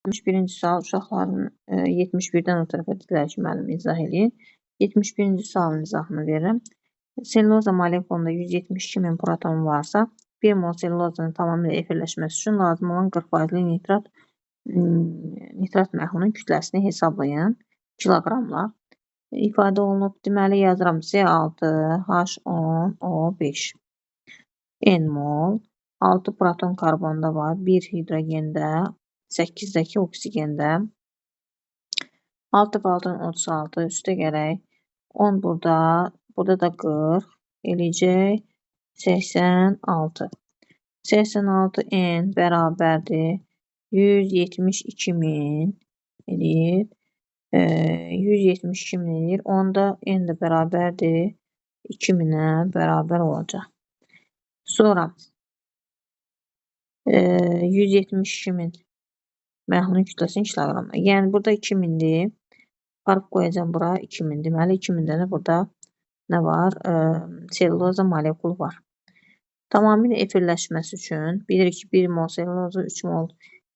71-ci sual uşaqların 71-dən o tərəfə dedilər ki, müəllim izah eləyin. 71-ci sualın izahını verirəm. Selluloza molekulunda 172 min proton varsa, 1 mol sellulozanın tamamilə efirləşməsi üçün lazım olan 40%lik nitrat məhlulunun kütləsini hesablayın. Kiloqramla ifadə olunub. Deməli, yazıram C6 H10O5 N mol, 6 proton karbonda var, 1 hidrogendə, 8-dəki oksigendə, 6 6 36, üstə gələk 10 burada, burada da 40 eləyəcək 86. 86 N bərabərdir 172 min eləyir. 172 min eləyir. Onda N də bərabərdir 2000-ə bərabər olacaq. Sonra 172 min məhlulun kütləsinin kiloqramı. Yəni burada 2000-dir. Aparıb qoyacağam bura 2000. Deməli 2000 dənə burada nə var? Selluloza molekulu var. Tamamilə efirləşməsi üçün bilirik ki, 1 mol selluloza 3 mol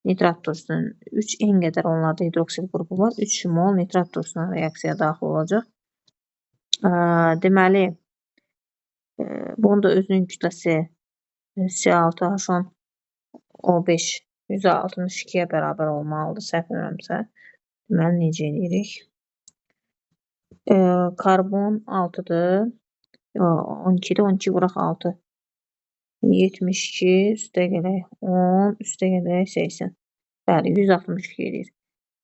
nitrat turşusunun 3 N qədər onlarda hidroksil qrupu var. 3 mol nitrat turşusuna reaksiyaya daxil olacaq. Deməli, bunun da özünün kütləsi C6H10O5 162-yə bərabər olmalıdır, səhv eləmirəmsə. Deməli, necə eləyirik? Karbon 6-dır. 12-dir. 12 vuraq 6. 72 üstə gələk 10, üstə gələk 80. Bəli, 162 eləyir.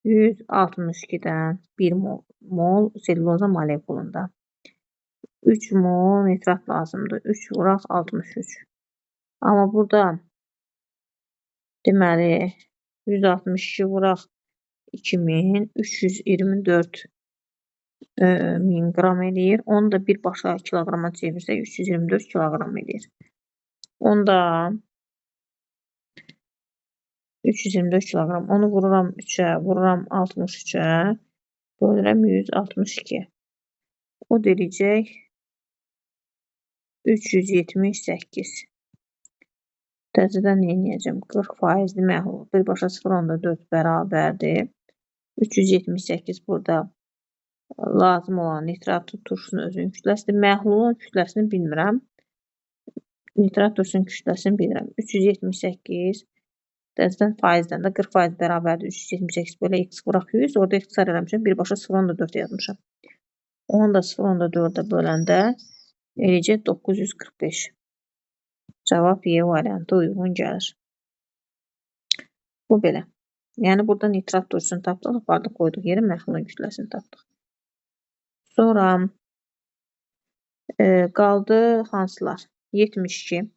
162-dən 1 mol selluloza molekulunda 3 mol nitrat lazımdır. 3 vuraq 63. Amma burada deməli 162 vuraq 2324 min qram eləyir. Onu da birbaşa kiloqrama çevirsək 324 kiloqram eləyir. Onda 324 kiloqram. Onu vururam 3-ə, vururam 63-ə, bölürəm 162. O da eləyəcək 378. Təzədən nə eləyəcəm? 40 faizli məhlul. Birbaşa 0,4 bərabərdir. 378 burada lazım olan nitrat turşusunun özünün kütləsidir. Məhlulun kütləsini bilmirəm. Nitrat turşusunun kütləsini bilirəm. 378 təzədən faizdən də 40% bərabərdir. 378 bölə x vuraq 100. Orada ixtisar eləmişəm. Birbaşa 0,4 yazmışam. Onu da 0,4-ə böləndə eləyəcək 945. Cavab Y variantı uyğun gəlir. Bu belə. Yəni burada nitrat turşusunu tapdıq, apardıq, qoyduq yerə, məhlulun kütləsini tapdıq. Sonra qaldı hansılar? 72.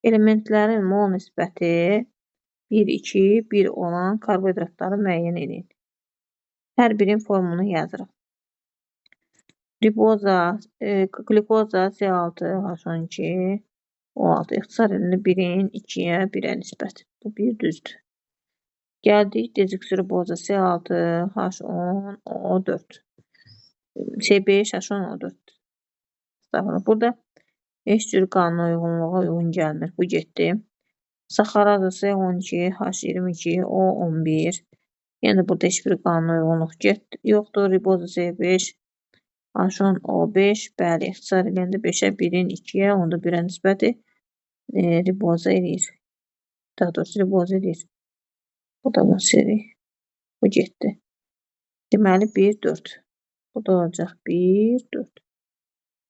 Elementlərin mol nisbəti 1, 2, 1 olan karbohidratları müəyyən edin. Hər birinin formulunu yazırıq. Riboza, qlükoza C6, H12, O6 ixtisar elində 1-in 2-yə 1-ə nisbət. Bu bir düzdür. Gəldik dezoksiriboza C6, H10, O4. C5, H10, O4. Estağfurullah. Burada heç cür qanuna uyğunluğa uyğun gəlmir. Bu getdi. Saxaroza C12, H22, O11. Yəni burada heç bir qanuna uyğunluq yoxdur. Riboza C5, H10, O5. Bəli, ixtisar eləyəndə 5-ə, 1-in 2-yə, onda 1-ə nisbəti riboza eləyir. Daha doğrusu riboza eləyir. Bu da bunu silirik. Bu getdi. Deməli 1, 4. Bu da olacaq 1, 4.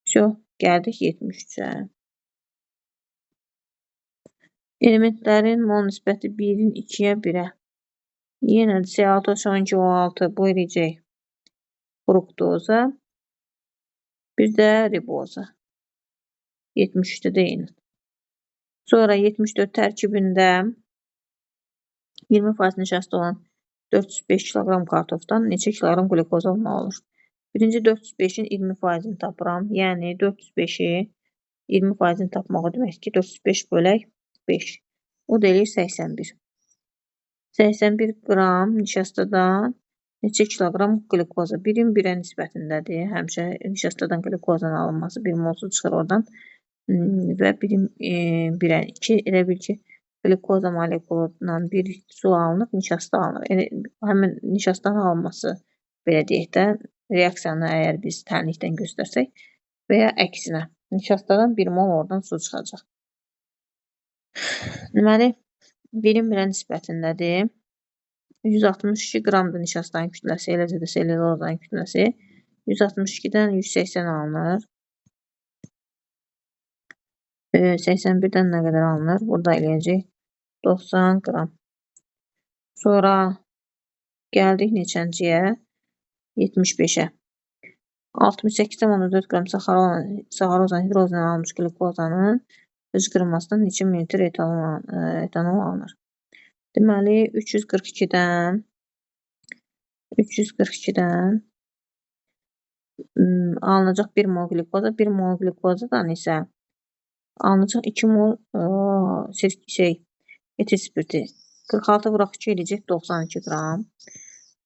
Vso, gəldik 73-ə. Elementlərin mol nisbəti 1-in 2-yə 1-ə. Yenə C6, H12, O6 bu eləyəcək fruktoza. Bir də riboza. 73-də də eyni. Sonra 74 tərkibində 20% nişasta olan 405 kiloqram kartofdan neçə kiloqram qlükoz almaq olur? Birinci 405-in 20%-ni tapıram. Yəni 405-i 20%-ni tapmaq o deməkdir ki, 405 bölək 5. O da eləyir 81. 81 qram nişastadan neçə kiloqram qlükoza? 1-in 1-ə nisbətindədir. Həmişə nişastadan qlükozanın alınması 1 molsu çıxır oradan. Və 1-in 1-ə 2 elə bil ki, Qlikoza molekulundan bir su alınıb, nişasta alınır. Yəni, həmin nişastanın alınması, belə deyək də, reaksiyanı əgər biz tənlikdən göstərsək və ya əksinə, nişastadan 1 mol oradan su çıxacaq. Deməli, 1-in 1-ə nisbətindədir. 162 qramdır nişastanın kütləsi, eləcə də selülozanın kütləsi. 162-dən 180 alınır. 81-dən nə qədər alınır? Burada eləyəcək 90 qram. Sonra gəldik neçənciyə? 75-ə. 68,4 qram saxarozanın hidrolizindən alınmış qlikozanın hıçqırılmasından neçə mililitr etanol alınır? Deməli, 342-dən alınacaq 1 mol qlikoza, 1 mol qlikozadan isə alınacaq 2 mol etil spirti. 46 vuraq 2 eləyəcək 92 qram.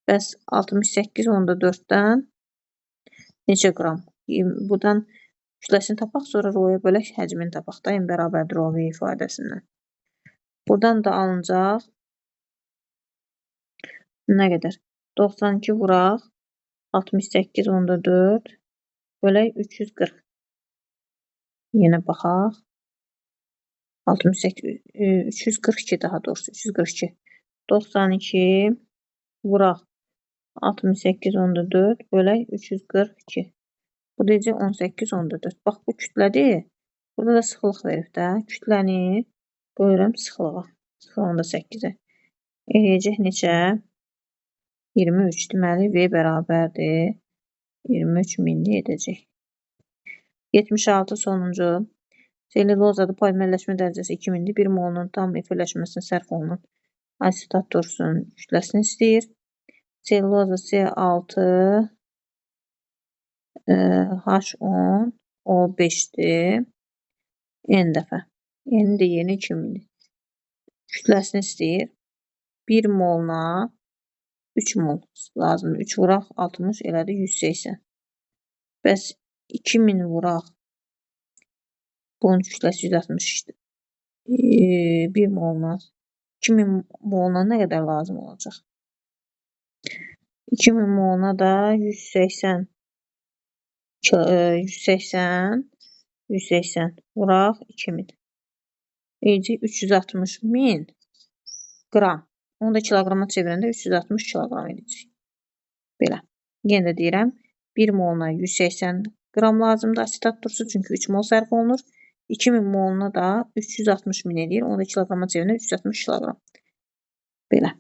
Bəs 68,4-dən neçə qram? Buradan kütləsini tapaq, sonra R-ya bölək həcmini tapaq da, M bərabərdir OV ifadəsindən. Buradan da alınacaq nə qədər? 92 vuraq 68,4 bölək 340. Yenə baxaq. 68, 342 daha doğrusu, 342. 92 vuraq 68,4 bölək 342. Bu deyəcək 18,4. Bax, bu kütlədir. Burada da sıxlıq verib də. Kütləni bölürəm sıxlığa. 0,8-ə. Eləyəcək neçə? 23. Deməli, V bərabərdir. 23 milli edəcək. 76 sonuncu. Selülozada polimerləşmə dərəcəsi 2000-dir. 1 molunun tam efirləşməsinə sərf olunan asetat turşusunun kütləsini istəyir. Selüloza C6 H10 O5-dir. N dəfə. N də yeni 2000-dir. Kütləsini istəyir. 1 moluna 3 mol lazımdır. 3 vuraq 60 elədi 180. Bəs 2000 vuraq. Bunun kütləsi 160-dır. 1 moluna 2000 moluna nə qədər lazım olacaq? 2000 moluna da 180 180 vuraq 2000. Eləyəcək 360 min qram. Onu da kiloqrama çevirəndə 360 kiloqram edəcək. Belə. Yenə də deyirəm, 1 moluna 180 qram lazımdır asetat turşusu, çünki 3 mol sərf olunur. 2000 moluna da 360 min eləyir. Onu da kiloqrama çevirəndə 360 kiloqram. Belə.